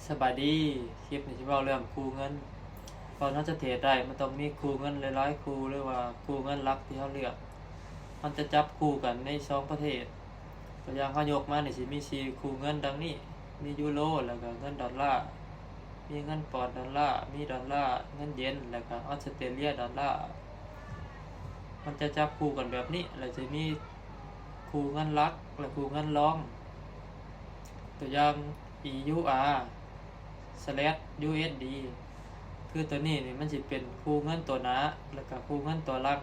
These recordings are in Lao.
ສະບາຍດີ, ຄລິບນີ້ຊິເວົ້າເລື່ອງຄູ່ເງິນ. ກ່ອນເຮົາຈະເທຣດໄດ້ ມັນຕ້ອງມີຄູ່ເງິນຫຼາຍໆຄູ່ ຫຼືວ່າຄູ່ເງິນຫຼັກທີ່ເຮົາເລືອກ. ມັນຈະຈັບຄູ່ກັນໃນສອງປະເທດ. ຕົວຢ່າງເຮົາຍົກມານີ້ ຊິມີສີ່ຄູ່ເງິນດັ່ງນີ້, ມີຢູໂຣ ແລ້ວກະເງິນດອນລາ, ມີເງິນປອນດອນລາ, ມີດອນລາ, ເງິນເຢນ ແລ້ວກະອອສເຕຣເລຍດອນລາ. ມັນຈະຈັບຄູ່ກັນແບບນີ້ ແລ້ວຈະມີຄູ່ເງິນຫຼັກ ແລະ ຄູ່ເງິນລອງ. ຕົວຢ່າງ ອີຢູອາ ສະແລັດ ຢູເອສດີ ຄືຕົວນີ້ນີ້ ມັນຊິເປັນຄູ່ເງິນຕົວໜ້າ ແລ້ວກະຄູ່ເງິນຕົວຫຼັງ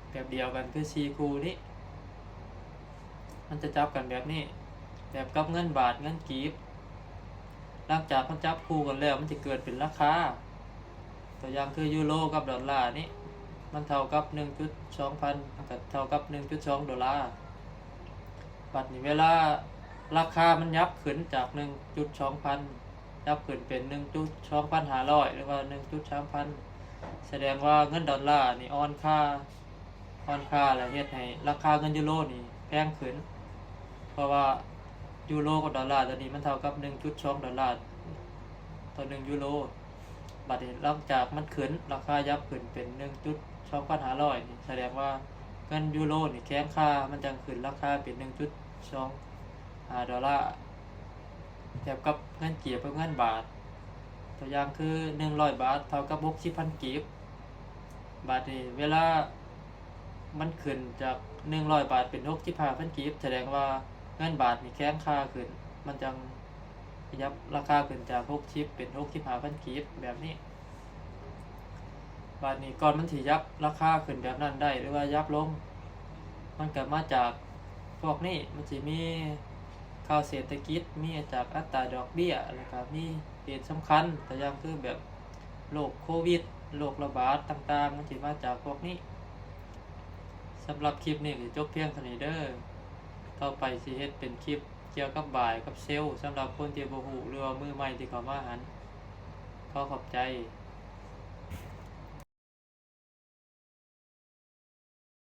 ແບບດຽວກັນຄືສີ່ຄູ່ນີ້. ມັນຈະຈັບກັນແບບນີ້ ແບບກັບເງິນບາດ ເງິນກີບ. ຫຼັງຈາກມັນຈັບຄູ່ກັນແລ້ວ ມັນຈະເກີດເປັນລາຄາ. ຕົວຢ່າງຄືຢູໂຣກັບດອນລານີ້ ມັນເທົ່າກັບໜຶ່ງຈຸດສອງພັນ ມັນກະເທົ່າກັບໜຶ່ງຈຸດສອງໂດລາ. ບັດນີ້ເວລາລາຄາມັນຫຍັບຂຶ້ນຈາກໜຶ່ງຈຸດສອງພັນ ຫຍັບຂຶ້ນເປັນໜຶ່ງຈຸດສອງພັນຫ້າຮ້ອຍ ຫຼືວ່າໜຶ່ງຈຸດສາມພັນ ສະແດງວ່າເງິນດອນລານີ້ອ່ອນຄ່າ, ອ່ອນຄ່າ ແລະ ເຮັດໃຫ້ລາຄາເງິນຢູໂຣນີ້ແພງຂຶ້ນ. ເພາະວ່າຢູໂຣກັບດອນລາຕອນນີ້ມັນເທົ່າກັບໜຶ່ງຈຸດສອງດອນລາຕໍ່ໜຶ່ງຢູໂຣ. ບັດນີ້ຫຼັງຈາກມັນຂຶ້ນ ລາຄາຫຍັບຂຶ້ນເປັນໜຶ່ງຈຸດສອງພັນຫ້າຮ້ອຍນີ້ ສະແດງວ່າເງິນຢູໂຣນີ້ແຂງຄ່າ, ມັນຈັ່ງຂຶ້ນລາຄາເປັນໜຶ່ງຈຸດສອງຫ້າໂດລາ. ທຽບກັບເງິນກີບກັບເງິນບາດ, ຕົວຢ່າງຄືໜຶ່ງຮ້ອຍບາດເທົ່າກັບຫົກສິບພັນກີບ. ບາດນີ້ເວລາມັນຂຶ້ນຈາກໜຶ່ງຮ້ອຍບາດເປັນຫົກສິບຫ້າພັນກີບ ສະແດງວ່າເງິນບາດນີ້ແຂງຄ່າຂຶ້ນ, ມັນຈັ່ງ ຂະຫຍັບລາຄາຂຶ້ນຈາກຫົກສິບເປັນຫົກສິບຫ້າພັນກີບແບບນີ້. ບາດນີ້ກ່ອນມັນຊິຫຍັບລາຄາຂຶ້ນແບບນັ້ນໄດ້ ຫຼືວ່າຫຍັບລົງ ມັນກະມາຈາກພວກນີ້, ມັນຊິມີຂ່າວເສດຖະກິດ, ມີຈາກອັດຕາດອກເບ້ຍ ແລ້ວກະມີເຫດສຳຄັນ ຕົວຢ່າງຄືແບບໂລກໂຄວິດ, ໂລກລະບາດຕ່າງໆ ມັນຊິມາຈາກພວກນີ້. ສຳລັບຄລິບນີ້ກະຈົບພຽງເທົ່ານີ້ເດີ. ຕໍ່ໄປຊິເຮັດເປັນຄລິບ ກ່ຽວກັບບາຍກັບເຊວ ສຳລັບຄົນທີ່ບໍ່ຮູ້ ຫຼືວ່າມືໃໝ່ທີ່ເຂົ້າມາຫັ້ນ. ຂໍຂອບໃຈ.